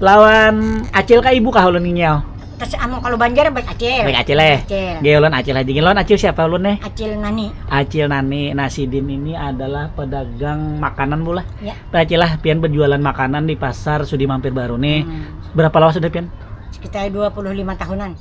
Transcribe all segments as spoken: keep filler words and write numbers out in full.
Lawan Acil kah ibu kah ulun nginyau? Terus amun kalau Banjar baik Acil. Baik Acil eh. Acil. Gaya ulun Acil aja. Gini lawan Acil siapa ulun nih? Acil Nani. Acil Nani. Nah, sidin ini adalah pedagang makanan bulah. Ya. Acil lah, pian berjualan makanan di pasar Sudi Mampir Baru nih. Hmm. Berapa lama sudah pian? Sekitar dua puluh lima tahunan.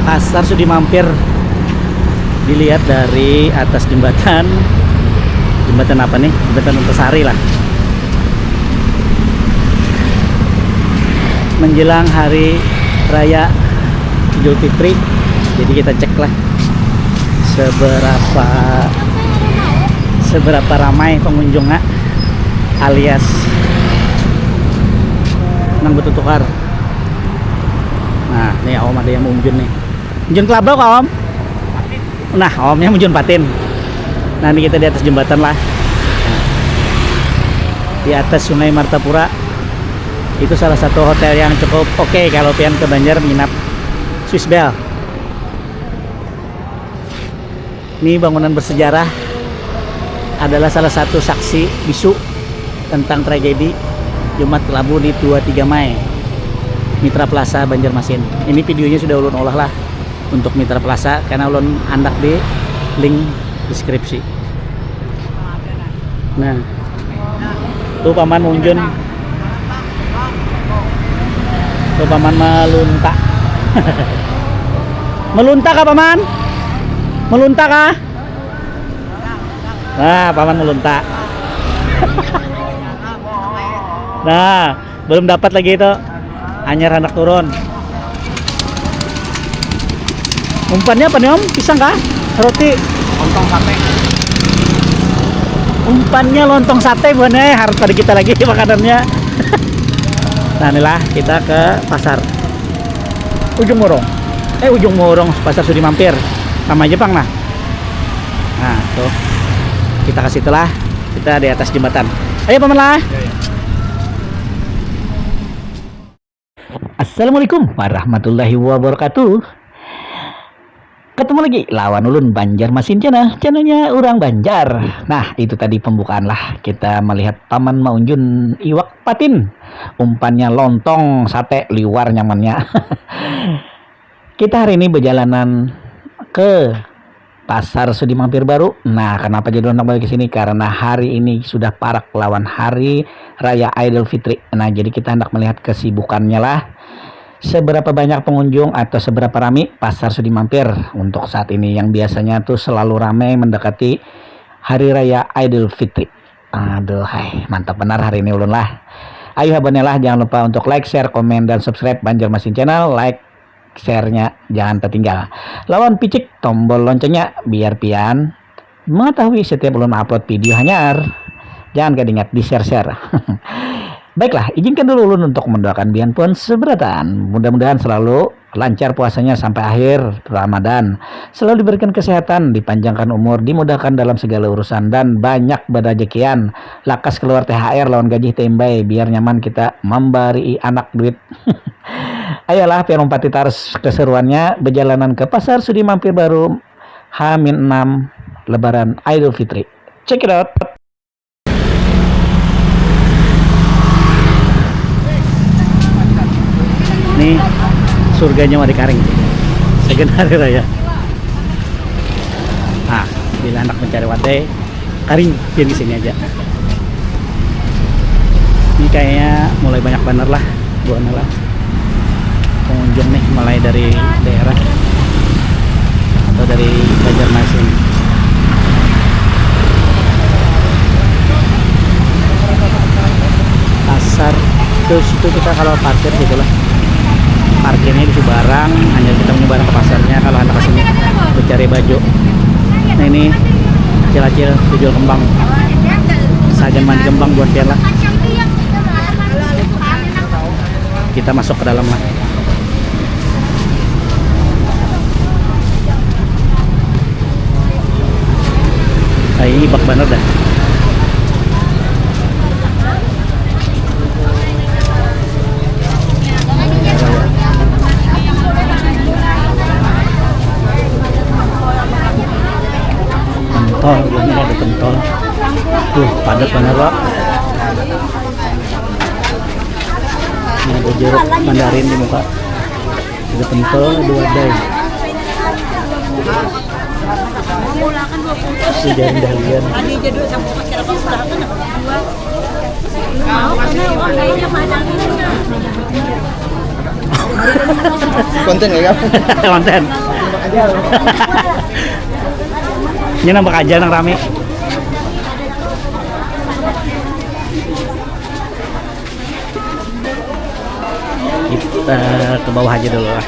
Pasar Sudi Mampir dilihat dari atas jembatan. Jembatan apa nih? Jembatan Untasari lah. Menjelang hari raya Idul Fitri, jadi kita cek lah seberapa seberapa ramai pengunjungnya alias nang bertutukar. Nah, nih om ada yang mau unjun nih. Unjun kelabau kah om? Nah, omnya unjun patin. Nah, ini kita di atas jembatan lah. Di atas Sungai Martapura. Itu salah satu hotel yang cukup oke kalau pian ke Banjar menginap. Swiss Bell. Ini bangunan bersejarah adalah salah satu saksi bisu tentang tragedi Jumat Kelabu di dua tiga Mai, Mitra Plaza Banjarmasin. Ini videonya sudah ulun olah lah untuk Mitra Plaza karena ulun andak di link deskripsi. Nah, tuh paman unjun. Tuh paman melunta. Melunta kah paman? Melunta kah? Nah, paman melunta. Nah, belum dapat lagi itu. Anyar anak turun. Umpannya apa nih om? Pisang kah? Roti? Lontong sate. Umpannya lontong sate buahnya, harus pada kita lagi makanannya. Nah, inilah kita ke pasar Ujung Murung. Eh, Ujung Murung, Pasar Sudi Mampir. Sama aja pang nah. Nah, tuh. Kita ke situ lah. Kita di atas jembatan. Ayo paman lah. Ya, ya. Assalamualaikum warahmatullahi wabarakatuh. Ketemu lagi lawan ulun Banjarmasin Channel, channelnya orang Banjar. Nah, itu tadi pembukaan lah. Kita melihat paman maunjun iwak patin. Umpannya lontong sate liwar nyamannya. Kita hari ini berjalanan ke Pasar Sudi Mampir Baru. Nah, kenapa jadi nonton balik ke sini? Karena hari ini sudah parak lawan hari raya Idul Fitri. Nah, jadi kita hendak melihat kesibukannya lah. Seberapa banyak pengunjung atau seberapa rami Pasar Sudi Mampir untuk saat ini yang biasanya tuh selalu ramai mendekati hari raya Idul Fitri. Aduh, hai, mantap benar hari ini ulun lah. Ayo abonnya lah, jangan lupa untuk like, share, komen, dan subscribe Banjarmasin Channel. Like, share-nya jangan tertinggal. Lawan picik tombol loncengnya biar pian mengetahui setiap ulun upload video hanyar. Jangan kadingat di share-share. Baiklah, izinkan dulu ulun untuk mendoakan bian puan seberatan. Mudah-mudahan selalu lancar puasanya sampai akhir Ramadan. Selalu diberikan kesehatan, dipanjangkan umur, dimudahkan dalam segala urusan, dan banyak berajekian. Lakas keluar T H R lawan gaji teimbai, biar nyaman kita memberi anak duit. Ayolah, pian umpati tarus keseruannya berjalanan ke Pasar Sudi Mampir Baru Hamin enam Lebaran Idul Fitri. Check it out. Ini surganya Wadi Karing. Second hari raya. Nah, bila anak mencari wadai, Karing, pian di sini aja. Ini kayaknya mulai banyak banget lah, buahnya lah. Pengunjung nih mulai dari daerah atau dari Banjarmasin. Pasar terus itu kita kalau parkir gitulah, parkirnya di Subarang, hanya kita menyeberang ke pasarnya kalau anak kesini mencari baju. Nah, ini acil-acil jual kembang, sagan mandi kembang buat pian lah. Kita masuk ke dalam lah. Ini bak banar dah. Pentol, ini ada pentol. Tuh, padat banar, Pak. Ini ada jeruk mandarin di muka. Ada pentol, ada wadai. Hujan dahlian. Konten ya kan? Konten. Ini nampak aja nang rame. Kita ke bawah aja dulu lah.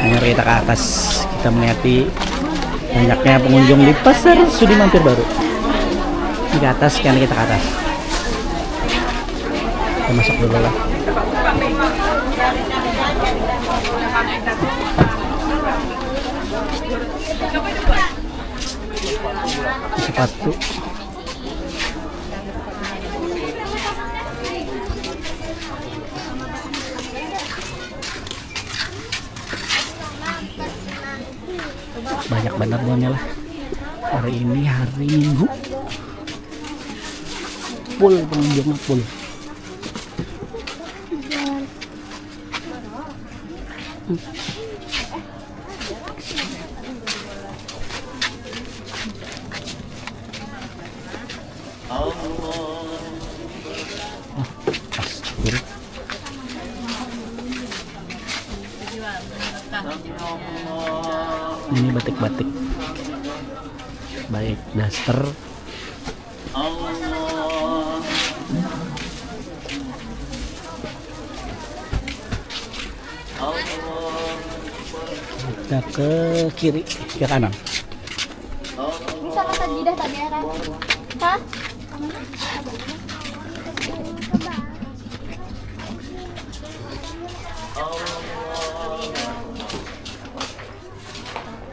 Hanyar kita ke atas, kita melihat banyaknya pengunjung di pasar Sudi Mampir Baru. Ini ke atas, sekian kita ke atas. Kita masuk dulu lah. Sepatu. Banyak banget buahnya lah. Hari ini hari Minggu. Full pengunjungnya full. Ini batik-batik, baik daster. Kita ke kiri, ke kanan. Ini sama sajidah tadi ya kan? Hah?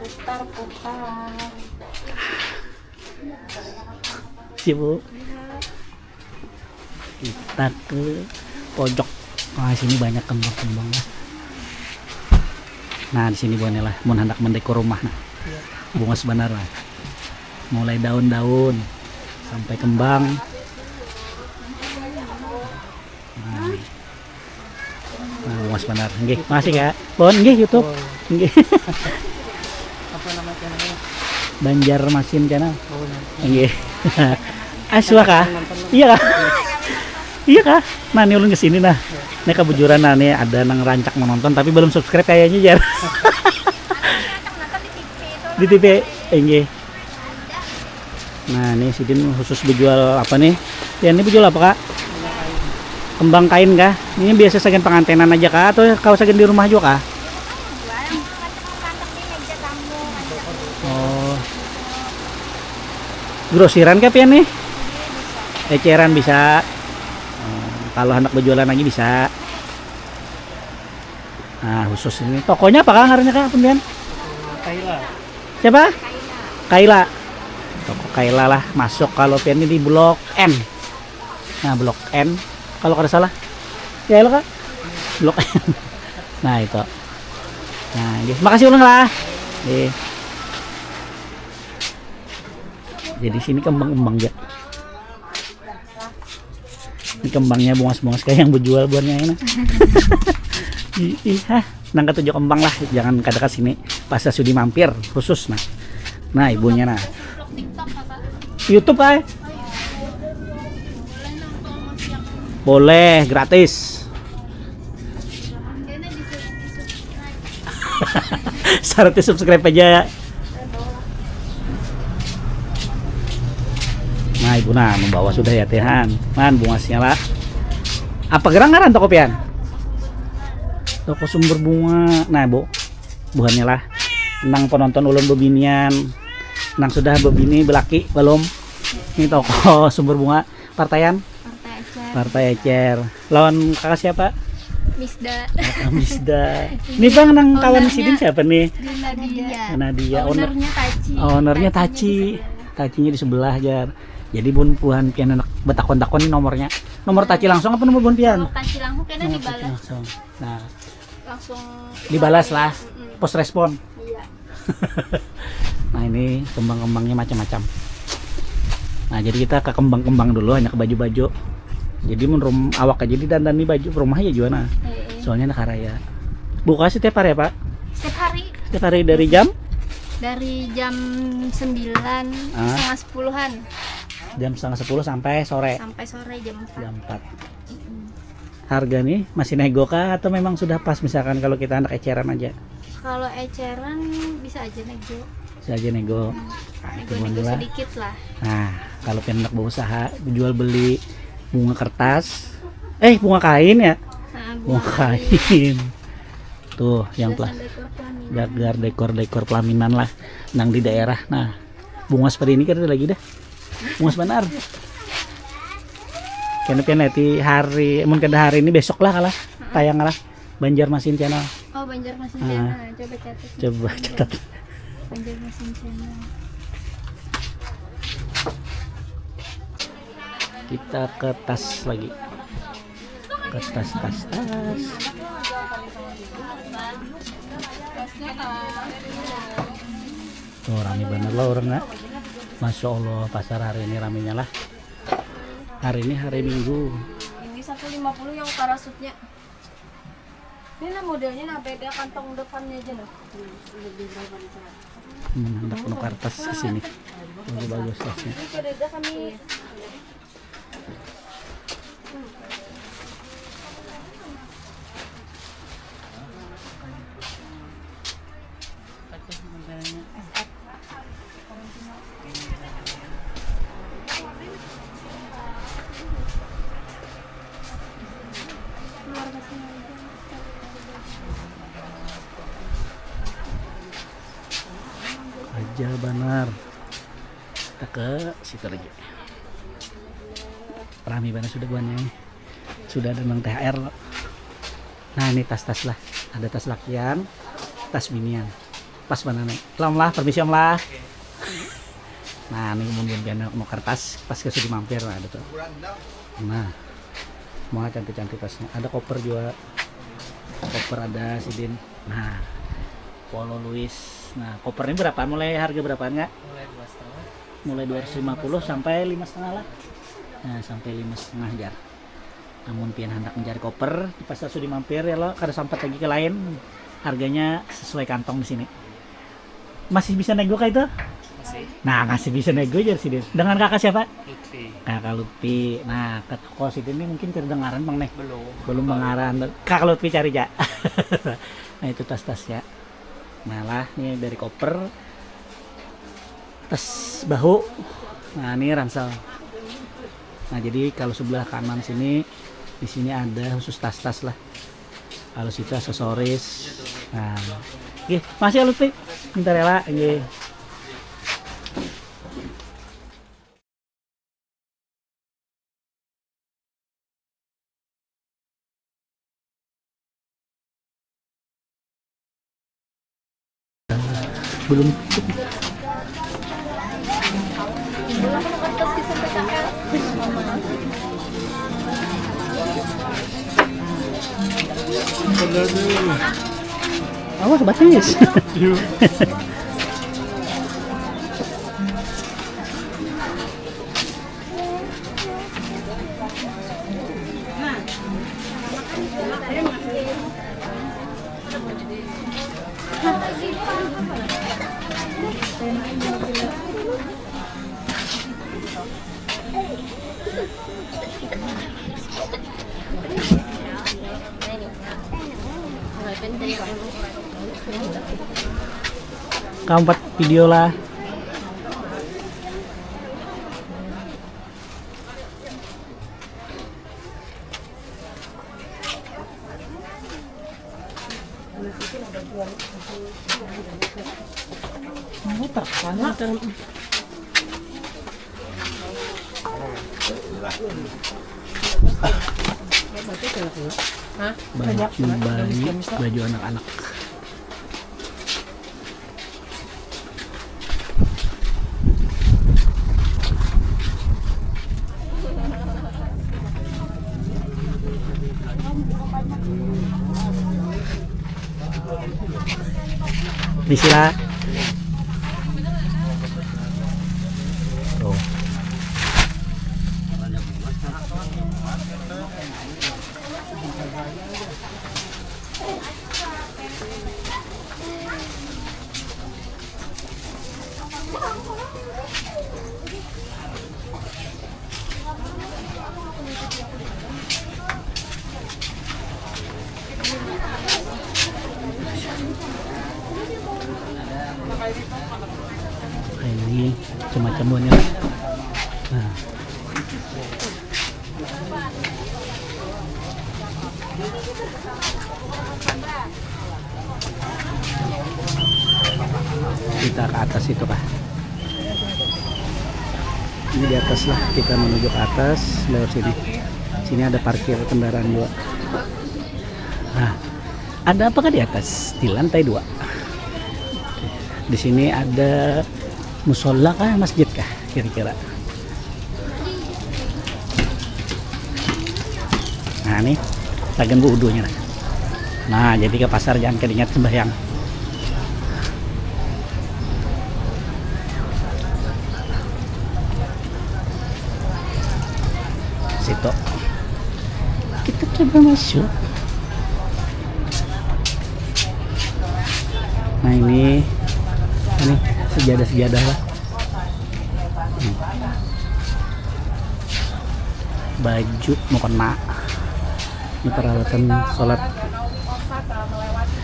Putar-putar. Sibuk. Kita ke pojok. Nah, sini banyak kembang-kembang. Nah, di sini buahnya lah. Mun hendak mendekor rumah nah. Bungas benar lah. Mulai daun-daun sampai kembang. Nah, nah bungas benar. Nggih, makasih Kak. Bon, nggih YouTube. Nggih. Apa nama channelnya? Banjar Masin Channel. Oh, nah. Nggih. Aswa kah? Iya kah? Iya kah? Nah, ini ulun kesini nah. Ini kebujuran nah, ini ada nang rancak menonton tapi belum subscribe kayaknya jar. Di T V, enggih. Nah, ini sidin khusus berjual apa nih? Ya, ini berjual apa kak? Kembang kain kah? Ini biasa sagan pengantenan aja kah? Atau kau sagan di rumah juga kah? Oh. Grosiran kah pian nih? Eceran bisa. Hmm, kalau hendak berjualan lagi bisa. Nah, khusus ini. Tokonya apa kah ngarannya kak? Apa pian? Kaila. Siapa? Kaila. Toko Kaila lah. Masuk kalau pian ini di Blok N. Nah, Blok N. Kalau kada salah. Ya, lo kak. Blok N. Nah, itu. Nah, nggih. Makasih ulang lah. Nggih. Jadi sini kembang-kembang ya. Ini kembangnya bungas-bungas kayak yang berjual buahnya ini. Ih, ih, hah. Nang ketujuh kembang lah, jangan kada ke sini. Pasar Sudi mampir khusus nah. Nah, ibunya nah. YouTube ay. Boleh, gratis. Syaratnya subscribe aja ya. Nah, ibu nah membawa sudah ya tehan. Man bungasnya lah. Apa gerang ngaran toko pian? Toko sumber bunga. Nah, bu, buhannya lah. Nang penonton ulun bebinian, nang sudah bebini belaki belum? Ini toko sumber bunga. Partaian? Partai Ecer. Partai Ecer. Lawan kakak siapa? Misda. Misda. Ini bang nang kawan sidin siapa nih? Nadia. Nadia. Ownernya Taci. Ownernya Taci. Tacinya di sebelah, jar. Jadi, mun buhan pian handak batakun-takun ni nomornya. Nomor taci langsung apa nomor buhan pian? Kalau taci langsung kena nomor taci dibalas. Langsung. Nah, langsung dibalas lah. Mm-mm. Post respon. Iya. Nah, ini kembang-kembangnya macam-macam. Nah, jadi kita ke kembang-kembang dulu, hanya ke baju-baju. Jadi mun rum-, awak aja didandani baju rumah ya jua nah. Heeh. Soalnya anak karaya. Buka setiap hari ya, Pak? Setiap hari. Setiap hari dari jam? Dari jam sembilan, ah, setengah sepuluhan. Jam setengah sepuluh sampai sore. Sampai sore jam empat. Jam empat. Mm-mm. Harga nih masih nego kah atau memang sudah pas, misalkan kalau kita anak eceran aja? Kalau eceran bisa aja nego. Bisa aja nego. Hmm. Ah, itu nego-nego lah. Sedikit lah. Nah, kalau pian anak berusaha jual beli bunga kertas, eh, bunga kain ya? Ah, bunga kain. Tuh, yang plas-, dekor pelaminan. Gagar dekor-dekor pelaminan lah, nang di daerah. Nah, bunga seperti ini kada ada lagi dah. Bungas banar. Kena pian nanti hari, mun kada hari ini, besok lah kalah. Heeh. Tayang lah. Banjarmasin Channel. Oh, Banjarmasin, ah, Channel. Coba catat. Coba catat. Banjarmasin Channel. Kita ke tas lagi. Ke tas, tas, tas. Tuh, rame banget lah orang, nak. Masya Allah, pasar hari ini ramenya lah. Hari ini hari Minggu. Ini satu lima puluh yang parasutnya. Ini nah modelnya, nah, beda kantong depannya aja, nah. Hmm, hendak nukar tas ke sini. Bagus, bagus tasnya. Ini beda kami. Aja banar. Kita ke situ lagi. Rami banar sudah buhannya. Sudah ada nang T H R lo. Nah, ini tas-tas lah. Ada tas lakian, tas binian. Pas banar nih. Om lah, permisi, Om lah. Nah, ini mun pian mau kertas, pas ke sudi mampir, nah, ada tuh. Nah, semua cantik-cantik tasnya. Ada koper juga. Koper ada sidin. Nah, Polo Louis. Nah, koper ini berapaan, mulai harga berapaan, Kak? Mulai dua setengah. Mulai dua ratus lima puluh sampai lima setengah lah. Nah, sampai lima setengah, jar. Namun pian handak mencari koper, di pasar sudi mampir ya lo, kada sampat lagi ke lain. Harganya sesuai kantong di sini. Masih bisa nego kah itu? Masih. Nah, masih bisa nego, jar sidin. Dengan kakak siapa? Lutfi. Kakak Lutfi. Nah, ke toko sidin ini mungkin kedengaran, Bang, nih. Belum. Belum dengaran. Kakak Lutfi cari, ja. Nah, itu tas-tas ya. Nah lah, ini dari koper. Tas bahu. Nah, ini ransel. Nah, jadi kalau sebelah kanan sini, di sini ada khusus tas-tas lah. Kalau situ aksesoris. Nah, oke, masih ya, Lutfi. Minta rela, oke. Belum. Awas batis. Yuk. Keempat video lah. Mau terkena. Hah? Baju bayi, baju anak-anak. Bismillah. Tuh. Nah, ini macam-macam buahnya lah. Nah. Kita ke atas itu kah? Ini di atas lah, kita menuju ke atas lewat sini. Sini ada parkir kendaraan juga. Nah, ada apakah di atas? Di lantai dua. Di sini ada musola kah, masjid kah kira-kira? Nah, nih, tagan bu udunya, nah. Nah, jadi ke pasar jangan kada ingat sembahyang. Situ. Kita coba masuk. Nah, ini, ini sejadah-sejadah lah. Hmm. Baju mukena. Ini peralatan sholat.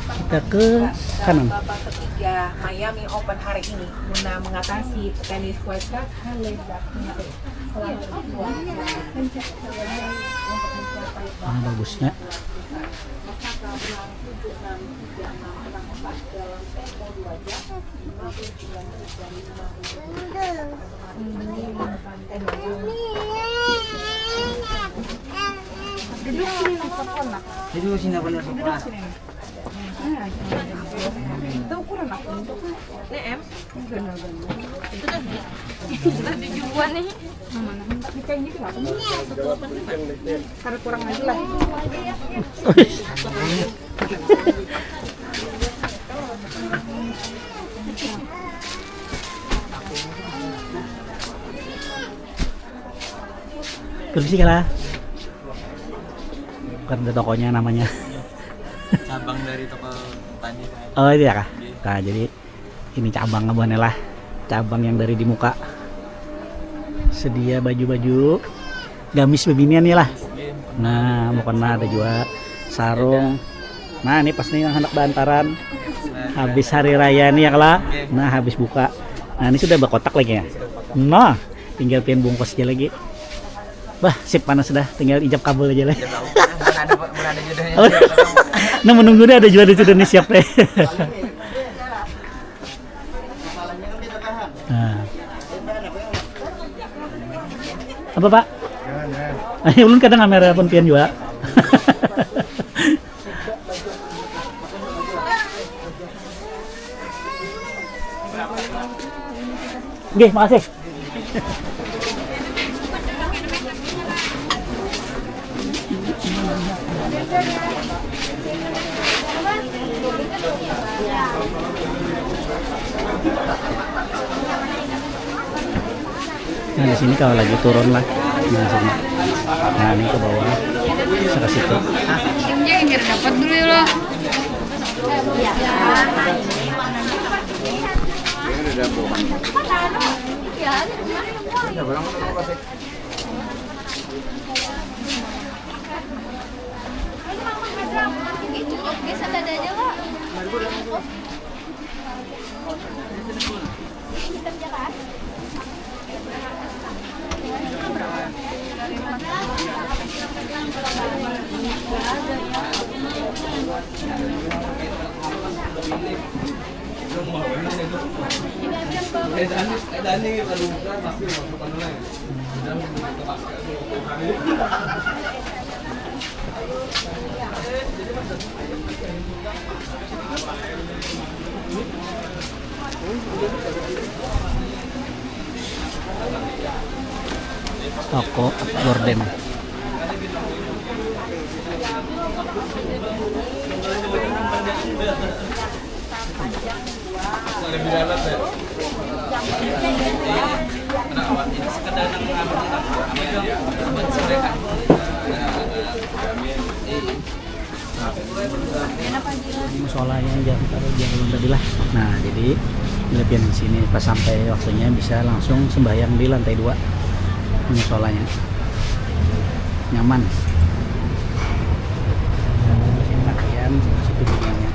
Kita ke kanan. Babak ketiga Miami Open hari ini guna mengatasi tenis kuat. Ah, bagusnya. Duduk sini, nak. Duduk sini, bener. Duduk sini. Itu ukuran aku untuk N M. Itu kan di, itu kan di Juan nih. Mana? Tapi kayak gitu apa nih? Karena kurang aja lah. Permisi kala. Bukan ada tokonya namanya. Cabang dari toko tadi. Oh, itu ya kah? Iya. Nah, jadi ini cabang abuhannya lah. Cabang yang dari di muka. Sedia baju-baju gamis bebinian nih lah. Nah, mukena ada juga sarung. Nah, ini pas nih yang hendak baantaran. Habis hari raya nih ya kala. Nah, habis buka. Nah, ini sudah bakotak lagi ya. Nah, tinggal pian bungkus aja lagi. Bah, sip panas dah. Tinggal ijab kabul aja lah. Mun ada, mun ada jodohnya. Nah, menunggu nih ada juga di situ nih siap deh. Nah. Apa, Pak? Ayo, ulun kadang kamera pun pian juga. Nggih, makasih. Nah, di sini kalau lagi turun lah. Nah, sini. Nah, ini ke bawah. Bisa ke situ. Ini biar dapat dulu ya, loh. Toko gorden. Ini musola yang jam jam ulun tadi lah. Nah, jadi lebihan di sini pas sampai waktunya bisa langsung sembahyang di lantai dua musolanya. Nyaman. Pakaian situ nyamannya.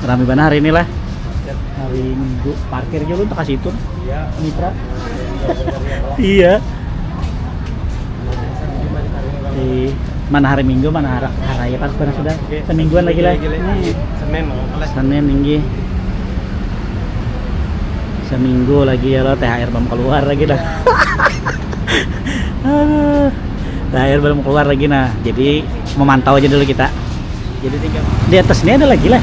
Rame banar hari ini lah. Hari Minggu, parkir jua ulun takasitu. Iya. Mitra. Iya. Di mana hari Minggu, mana hari, hari raya pas benar sudah. Oke. Semingguan lagi lah. Lagi, lagi. Hmm. Senin, oke lah. Senin, inggih. Seminggu lagi ya lo, T H R belum keluar lagi dah. Aduh. T H R belum keluar lagi, nah. Jadi memantau aja dulu kita. Jadi tinggal di atas ini ada lagi lah.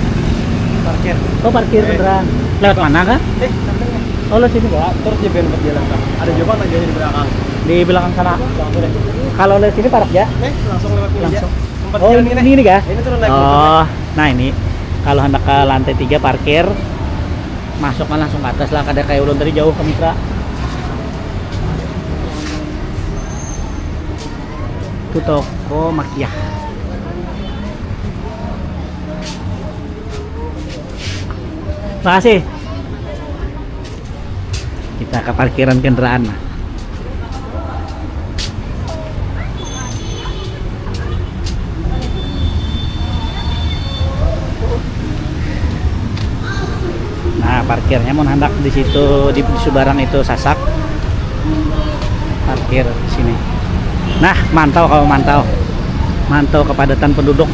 Parkir. Oh, parkir. Eh. Beneran. Lewat mana kah? Eh, sampai nggak? Oh, lewat sini. Wah, terus dia biar berjalan, Kak. Ada juga tak jauh di belakang. Di belakang sana. Langsung deh. Kalau lewat sini parkir ya? Eh, langsung lewat ini aja. Langsung. Tempat. Oh, jalan ini, ini kah? Ini turun lagi, turun lagi. Oh, nah ini. Kalau hendak ke lantai tiga parkir, masuknya langsung ke atas lah, kada kayak ulun tadi jauh ke Mitra. Itu toko Makiah. Makasih. Kita ke parkiran kendaraan lah. Nah, parkirnya mau hendak di situ, di, di subarang itu Sasak. Parkir di sini. Nah, mantau, kawa mantau. Mantau kepadatan penduduk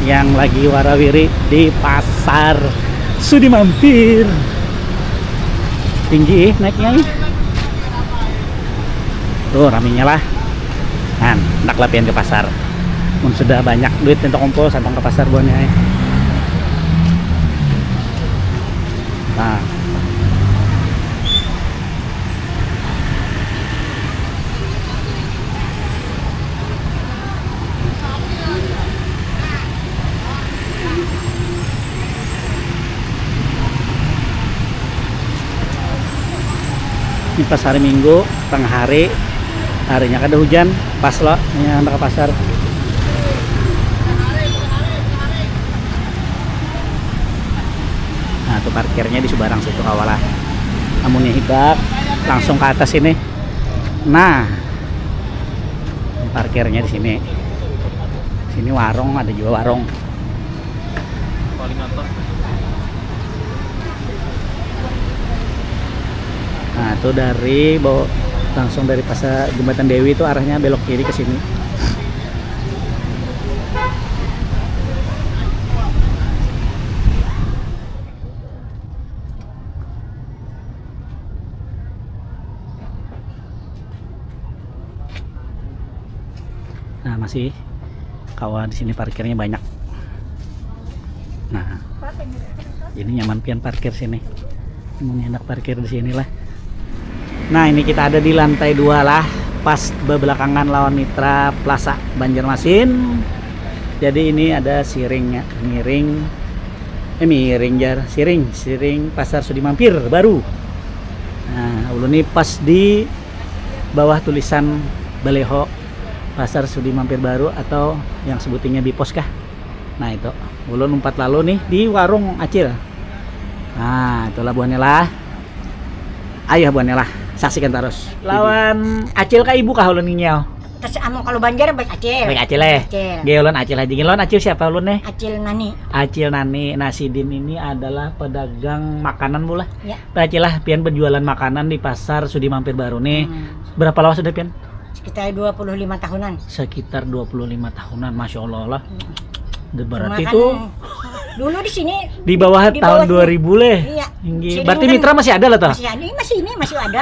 yang lagi warawiri di pasar Sudi Mampir. Tinggi, eh, naiknya, eh. Tuh, raminya lah. Nah, hendak lah pian ke pasar. Mun sudah banyak duit yang terkumpul, santang ke pasar buhannya, eh. Nah. Ini pas hari Minggu, tengah hari, harinya kada hujan, pas lo, ini handak ke pasar. Nah, tuh parkirnya di subarang situ kawa lah. Amunnya hidak, langsung ke atas ini. Nah, parkirnya di sini. Sini warung, ada juga warung. Paling atas. Nah, itu dari bawah, langsung dari pasar Jembatan Dewi itu arahnya belok kiri ke sini. Nah, masih kawa di sini parkirnya banyak. Nah, jadi nyaman pian parkir sini. Mun handak parkir di sini lah. Nah, ini kita ada di lantai dua lah, pas bebelakangan lawan Mitra Plaza Banjarmasin. Jadi ini ada siringnya, miring, eh, miring jar, siring, siring Pasar Sudi Mampir baru. Nah, ulun ni pas di bawah tulisan baleho Pasar Sudi Mampir Baru atau yang sebutingnya Bipos kah? Nah, itu. Ulun umpat lalu nih di warung Acil. Nah, itulah buhannya lah. Ayo buhannya lah, saksikan terus. Lawan Acil kah ibu kah ulun nginyau? Terus anu kalau Banjar baik Acil. Baik Acil eh. Acil. Gaya ulun Acil aja. Gini lawan Acil siapa ulun nih? Acil Nani. Acil Nani. Nah, sidin ini adalah pedagang makanan bulah. Ya. Acil lah, pian berjualan makanan di pasar Sudi Mampir Baru nih. Hmm. Berapa lama sudah pian? Sekitar dua puluh lima tahunan. Sekitar dua puluh lima tahunan, masya Allah lah. Hmm. Berarti itu kan dulu di sini di bawah di tahun bawah dua ribu leh. Iya. Berarti kan mitra masih ada lah toh? Masih ada, masih ini masih ada.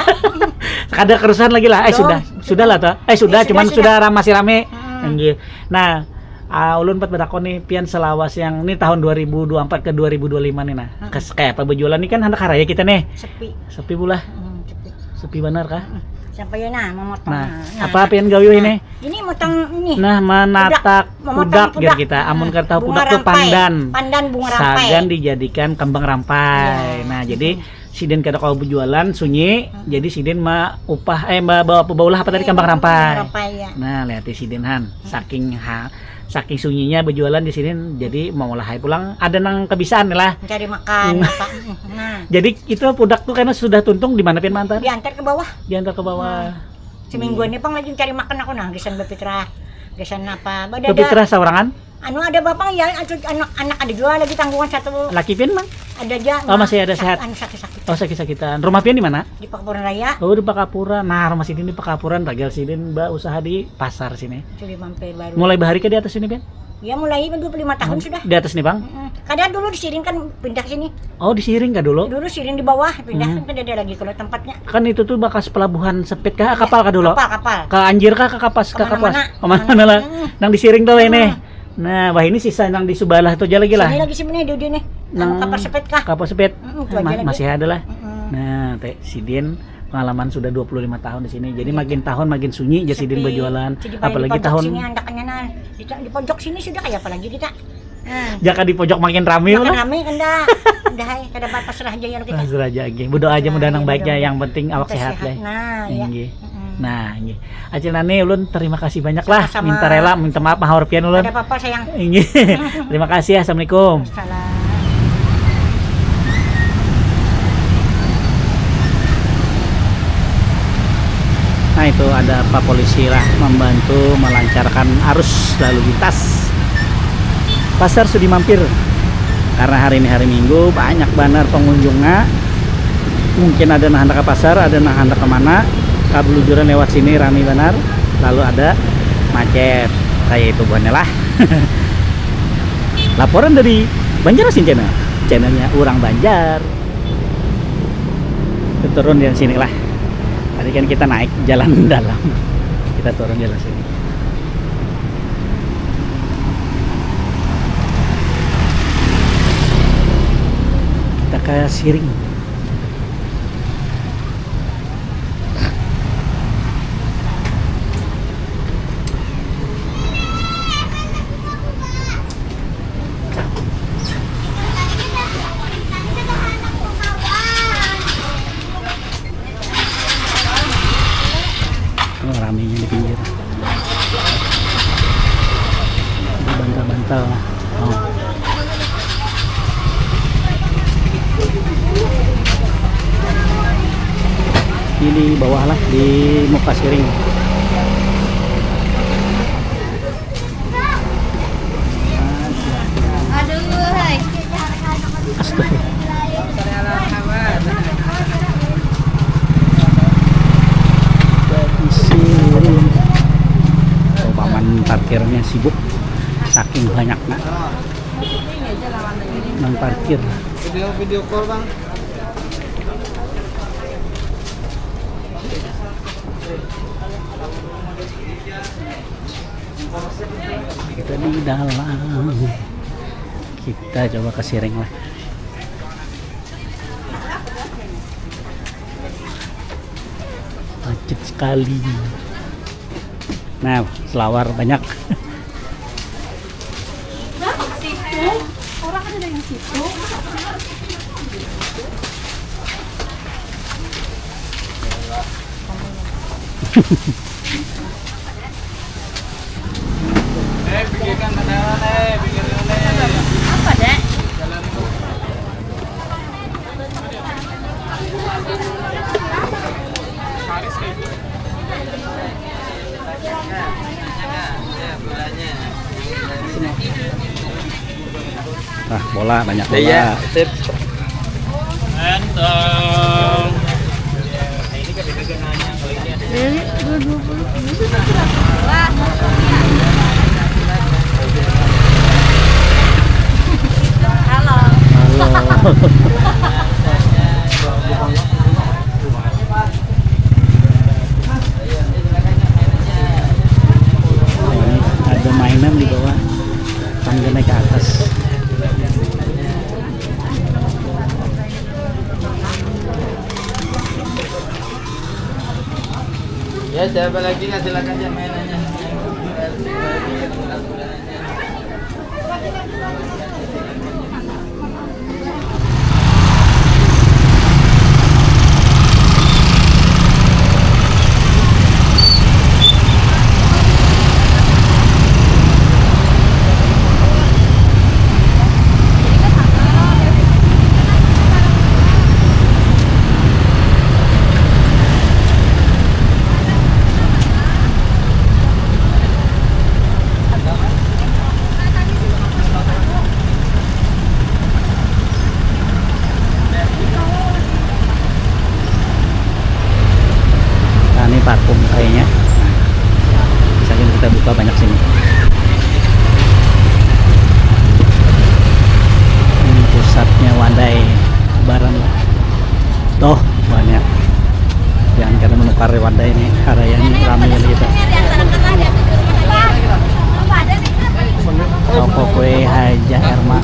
Kada kerusuhan lagi lah. Eh sudah, sudah lah toh. Eh sudah, ya, cuman sudah, sudah. Sudah masih rame. Hmm. Nah, uh, ulun empat betakon nih pian selawas yang ini tahun dua ribu dua puluh empat ke dua ribu dua puluh lima nih nah. Hmm. Kayak apa berjualan nih kan anak karaya kita nih. Sepi. Sepi bulah. Hmm, sepi. Sepi benar kah? Sampai ya nah memotong. Nah, nah, apa pian gawi ini? Ini motong ini. Nah, menatak pudak, pudak kita. Amun kada tahu pudak tuh pandan. Pandan bunga rampai. Sagan dijadikan kembang rampai. Ya. Nah, jadi sidin kada kawa berjualan sunyi, jadi sidin ma upah eh ma bawa baulah apa tadi kembang rampai. Kembang rampai, ya. Nah, lihat sidin han, saking ha, saking sunyinya berjualan di sini jadi mau lah pulang ada nang kebisaan lah. Cari makan apa. Nah. Jadi itu pudak tuh karena sudah tuntung di mana pian mantar? Diantar ke bawah. Diantar ke bawah. Semingguan ini pang lagi cari makan aku nah gesan bapitra. Gesan apa? Bapitra saurangan? Anu ada bapak ya anak anak ada juga lagi tanggungan satu. Laki pian mang? Ada aja. Oh, masih ada sehat. Anu sakit-sakit. Oh, sakit-sakitan. Rumah pian di mana? Di Pakapuran Raya. Oh, di Pakapuran. Nah, rumah sidin di Pakapuran, tagal sidin ba usaha di pasar sini. Sudah mampir baru. Mulai bahari ke di atas sini pian? Ya mulai dua puluh lima tahun sudah. Di atas nih bang? Kada dulu di Siring kan pindah sini. Oh di Siring kah dulu? Dulu Siring di bawah pindah kan kada ada lagi kalau tempatnya. Kan itu tuh bakas pelabuhan sepit kah kapal kah dulu? Kapal kapal. Ke Anjir kah ke Kapas? Ke Kapuas? Kemana-mana. Kemana-mana lah. Nang di Siring tuh ini. Nah wah ini sisa nang di subalah tuh aja lagi lah. Sini lagi sini dudi nih. Nang kapal sepit kah? Kapal sepit. Masih ada lah. Nah teh sidin pengalaman sudah dua puluh lima tahun di sini. Jadi makin tahun makin sunyi aja sidin berjualan. Apalagi tahun sini andakannya nah. Di, di pojok sini sudah kayak apa lagi kita? Nah. Jaka di pojok makin rame makin lah. Rame kan dah. Dah hai kada apa pasrah aja ya kita. Pasrah aja lagi. Berdoa aja mudah nang baiknya yang penting awak sehat deh. Nah, iya. Nah, nggih. Acil Nani ulun terima kasih banyak lah. Sama-sama. Minta rela, minta maaf mahar pian ulun. Ada apa-apa sayang. Nggih. Terima kasih. Assalamualaikum. Salam. Nah itu ada apa polisi lah membantu melancarkan arus lalu lintas. Pasar Sudi Mampir karena hari ini hari Minggu banyak banar pengunjungnya. Mungkin ada nah hendak ke pasar, ada nah hendak kemana. Kabelujuran lewat sini rami banar. Lalu ada macet kayak itu buahnya lah. Laporan dari Banjarmasin Channel, channelnya orang Banjar. Kita turun di sini lah. Tadi kan kita naik jalan dalam, kita turun jalan sini. Kita ke Siring. Oh, ramenya di pinggir. Di bantal-bantal. Oh. Ini di bawah lah, di muka Siring. Aduh, hai. Astaga. Umpaman parkirnya sibuk, saking banyaknya nang parkir. Video, video call, Bang. Kita di dalam. Kita coba ke Siring lah. Macet sekali. Nah, selawar banyak. Situ, orang ada yang situ. Nah, bola banyak bola. Iya, sip. Entong. Dari dua dua puluh ini sudah berapa? Halo. Halo. Ini ada mainan di bawah. Tangga naik ke atas. Ya, siapa lagi nggak, silakan aja mainannya. Nah, ini vakum kayaknya. Nah, misalnya kita buka banyak sini. Ini pusatnya wadai lebaran lah. Tuh, banyak. Jangan kada menukar wadai ini, harayanya ramai kali kita. Toko kue Haja Erma.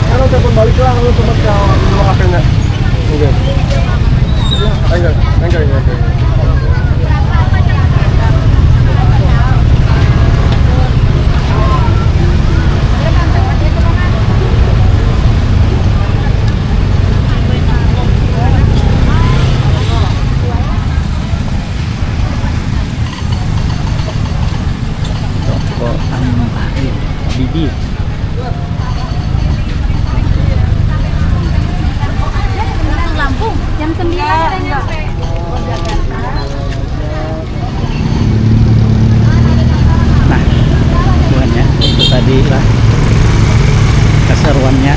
Kalau telepon balik lah, lu sempat ke nomor H P-nya. Oke. Ayo, ayo, ayo, ayo. Toko Tambahin, Habibie. Lampung jam sembilan udah nyampe. Nah, buhannya itu tadi lah keseruannya.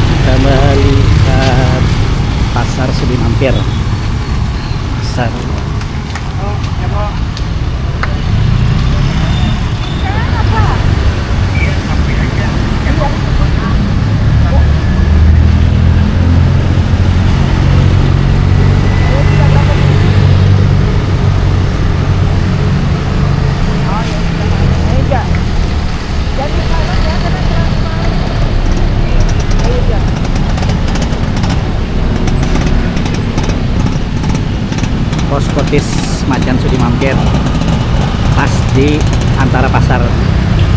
Kita balik ke pasar Sudi Mampir. Pasar. Pos Kotis Macan Sudi Mampir, pas di antara pasar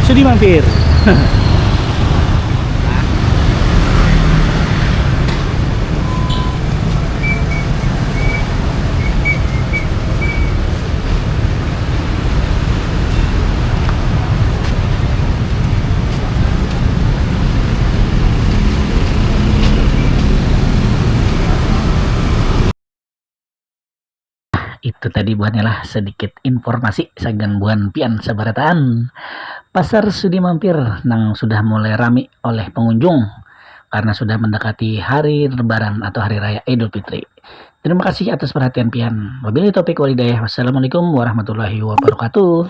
Sudi Mampir. Itu tadi buhannya lah sedikit informasi sagan buhan pian sabarataan. Pasar Sudi Mampir nang sudah mulai rami oleh pengunjung karena sudah mendekati hari Lebaran atau Hari Raya Idul Fitri. Terima kasih atas perhatian pian. Wabillahi taufiq wal hidayah. Wassalamualaikum warahmatullahi wabarakatuh.